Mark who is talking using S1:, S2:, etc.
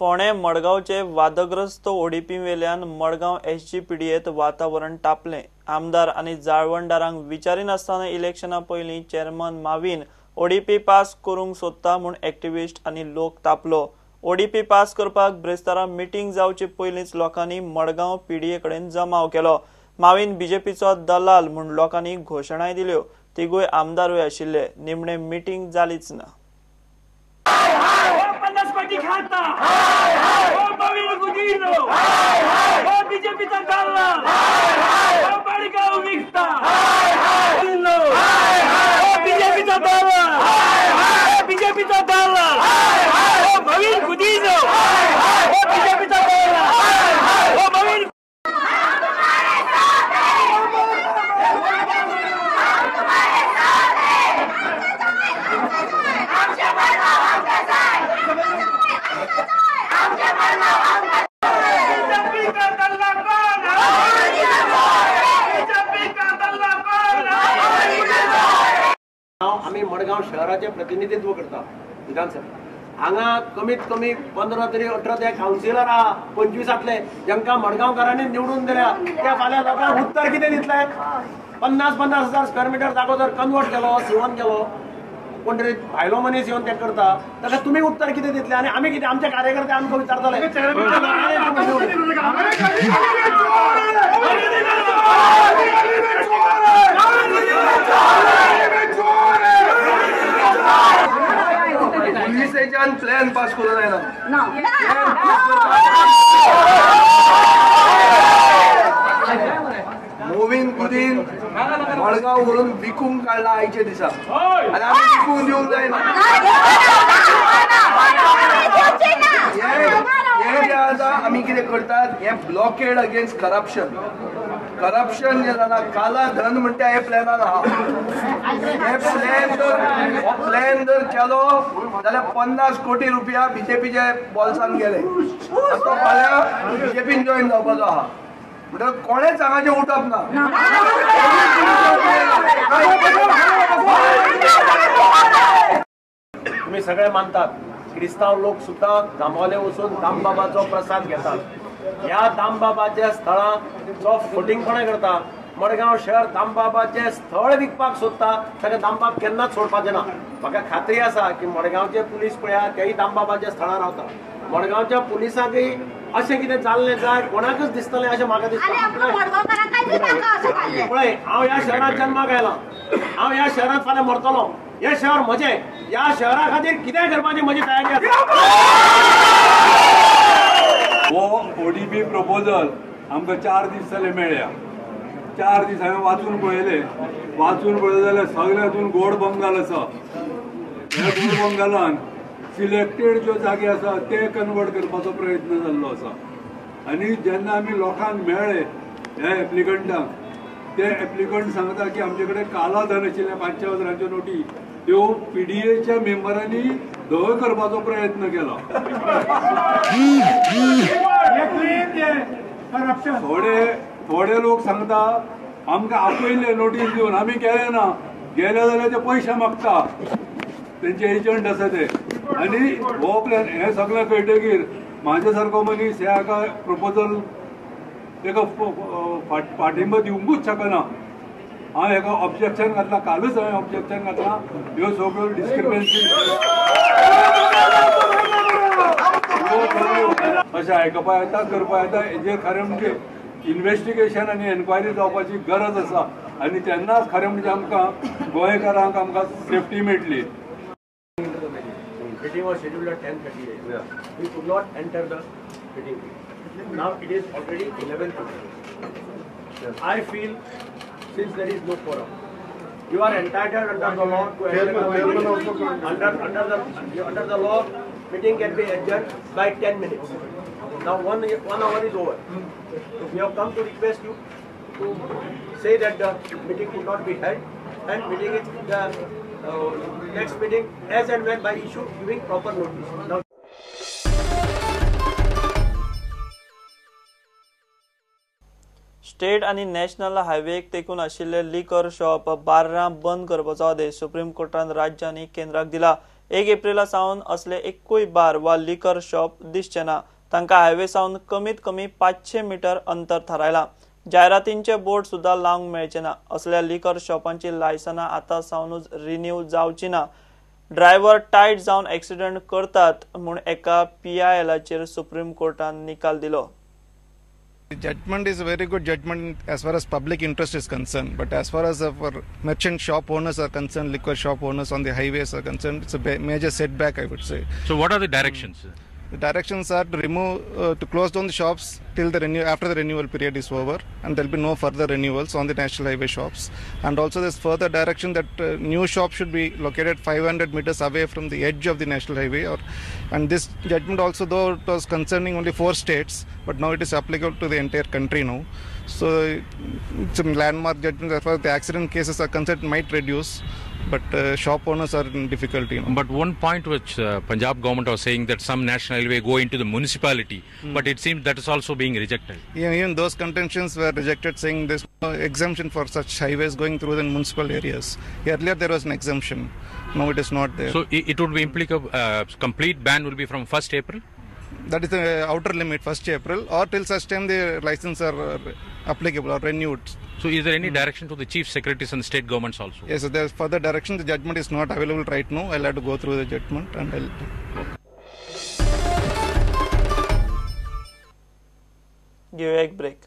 S1: फोंडें मडगांवचे वादग्रस्त ओडीपी वेल्यान मडगांव एसजीपीडीएत वातावरण तापलें. आमदार आनी जाळवणदारांक विचारिनासतना इलेक्शना पयलीं चेअरमन मावीन ओडीपी पास करूंक सोदता म्हूण एक्टिविस्ट आनी लोक तापलो. ओडीपी पास करपाक ब्रेस्तारा मिटींग जावचे पयलींच लोकांनी मडगांव पीडीए कडेन जमाव केलो. मावीन बीजेपीचो दलाल म्हूण लोकांनी घोशणाय दिल्यो. तिगूय आमदारूय आशिल्ले. निमणे मिटींग जालीच ना.
S2: खाता ओ माविन गुदिन्हो ओ बीजेपीचा दलाल ओ मडगाव विकता ओ बीजेपीचा दलाल ओ बीजेपीचा दलाल ओ माविन गुदिन्हो ओ बीजेपीचा दलाल ओ माविन.
S3: आमी मडगांव शहराचे प्रतिनिधित्व करता विधानसभा. हांगा कमीत कमी 15 तरी 18 ते कावन्सिलर आहा 25 जांकां मडगांवकारांनी निवडून दिल्या त्या फाल्यां लोकांक उत्तर कितें दितले? 50-50 हजार स्क्वेअर मिटर जागो जर कन्वर्ट केलो सिवन केलो कोण तरी भायलो मनीस येवन ते करता ताका तुमी उत्तर कितें दितले? आनी आमी कितें आमचे कार्यकर्ते आमकां विचारतले.
S4: पुलिसेच्यान प्लॅन पास करूं जायना. मोविन गुदीन मडगांव व्हरून विकूंक काडला आयच्या दिसा आनी आमी विकूंक दिवंक जायना. हें जें आसा आमी कितें करतात हें ब्लॉकेड अगेन्स्ट करप्शन. करप्शन जें जाला काला धन म्हणटा हे प्लॅनान आहा. हे प्लॅन जर हो प्लॅन जर केलो जाल्यार 50 कोटी रुपया बीजेपीच्या बोल्सान गेले. तो फाल्यां बीजेपीन जॉयन जावपाचो आहा. म्हणटकच कोणेच हांगाचें उठप ना.
S3: तुमी सगळे मानतात क्रिस्तांव लोक सुद्दां जांबावले वचून दामबाबाचो प्रसाद घेतात. ह्या दामबाबाच्या स्थळां जो फटींगपणां करता मडगांव शहर दामबाबाचें स्थळ विकपाक सोदता ताका दामबाब केन्नाच सोडपाचें ना. म्हाका खात्री आसा की मडगांवचे पुलीस पळया तेय दामबाबाच्या स्थळार रावता. मडगांवच्या पुलिसांकय अशें कितें जाल्लें जाय कोणाकच दिसतलें अशें म्हाका दिसता. पळय हांव ह्या शहरांत जन्माक आयलां, हांव ह्या शहरांत फाल्यां मरतलो. हें शहर म्हजें, ह्या शहरा खातीर कितें करपाची म्हजी तयारी आसा.
S5: हो ओडीपी प्रपोजल आमकां 4 दीस जाले मेळ्ळ्या. 4 दीस हांवें वाचून पळयले. वाचून पळयले जाल्यार सगळें हातून गोड बंगाल आसा. ह्या गोड बंगालान सिलेक्टेड ज्यो जागे आसा ते कन्वर्ट करपाचो प्रयत्न जाल्लो आसा. आनी जेन्ना आमी लोकांक मेळ्ळे ह्या एप्लिकंटांक ते एप्लिकंट सांगता की आमचे कडेन काला धन आशिल्लें 5-6 हजारांच्यो नोटी त्यो पीडीएच्या मेंबरांनी धवो करपाचो प्रयत्न केलो. थोडे थोडे लोक सांगता आमकां आपयल्ले नोटीस दिवन आमी गेले ना, गेले जाल्यार ते पयशे मागता तेंचे एजंट आसा ते. आनी हो प्लॅन हें सगळें कळटकीर म्हाजे सारको मनीस ह्या हाका प्रपोजल तेका पाठिंबो दिवंकूच शकना. हांवें हेका ऑब्जेक्शन घातलां, कालूच हांवें ऑब्जेक्शन घातलां. ह्यो सगळ्यो डिस्क्रिपन्सी अशें आयकपा येता करपा येता. हेजेर खरें म्हणजे इन्वेस्टिगेशन आनी एन्क्वायरी जावपाची गरज आसा आनी तेन्नाच खरें म्हणजे आमकां गोंयकारांक आमकां सेफ्टी मेळटली.
S3: Meeting was scheduled at 10:30 a.m. We could not enter the meeting. Now it is already 11:30. I feel since there is no quorum, you are entitled under the law to enter the meeting. Under the law, meeting can be adjourned by 10 minutes. Now one hour is over. So we have come to request you to say that the meeting could not be held and meeting is the next meeting as and when by issue giving proper notice. Now
S1: state आनी national हायवेक तेंकून आशिल्ले liquor shop बार्रां बंद करपाचो आदेश supreme कोर्टान राज्य आनी केंद्राक दिला. 1 एप्रिला सावन असले एकूय बार वा लिकर शॉप दिसचे ना. तांकां हायवे सावन कमीत कमी 500 मीटर अंतर थारायला. जायरातींचे बोर्ड सुद्धा लावंक मेळचे ना. असल्या लिकर शॉपांची लायसनां आतां सावनूच रिन्यू जावची ना. ड्रायव्हर टायट जावन एक्सिडंट करतात म्हूण एका PILचेर सुप्रीम कोर्टान निकाल दिलो.
S6: The judgment is a very good judgment as far as public interest is concerned, but as far as for merchant shop owners are concerned, liquor shop owners on the highways are concerned, it's a major setback, I would say.
S7: So what are the directions?
S6: The directions are to remove, to close down the shops till the after the renewal period is over, and there will be no further renewals on the national highway shops. And also there's further direction that new shops should be located 500 meters away from the edge of the national highway. And this judgment also, though it was concerning only 4 states, but now it is applicable to the entire country now. So it's a landmark judgment. As far as the accident cases are concerned, might reduce, but shop owners are in difficulty. You know.
S7: But one point which Punjab government was saying that some national highway go into the municipality, but it seems that is also being rejected.
S6: Yeah, even those contentions were rejected, saying there's no exemption for such highways going through the municipal areas. Earlier there was an exemption, now it is not there.
S7: So it would be applicable, complete ban will be from 1st April?
S6: That is the outer limit, 1st April, or till such time the license are applicable or renewed.
S7: So is there any direction to the chief secretaries and state governments also?
S6: Yes, so there is further direction. The judgment is not available right now. I'll have to go through the judgment and I'll...
S1: Give a break.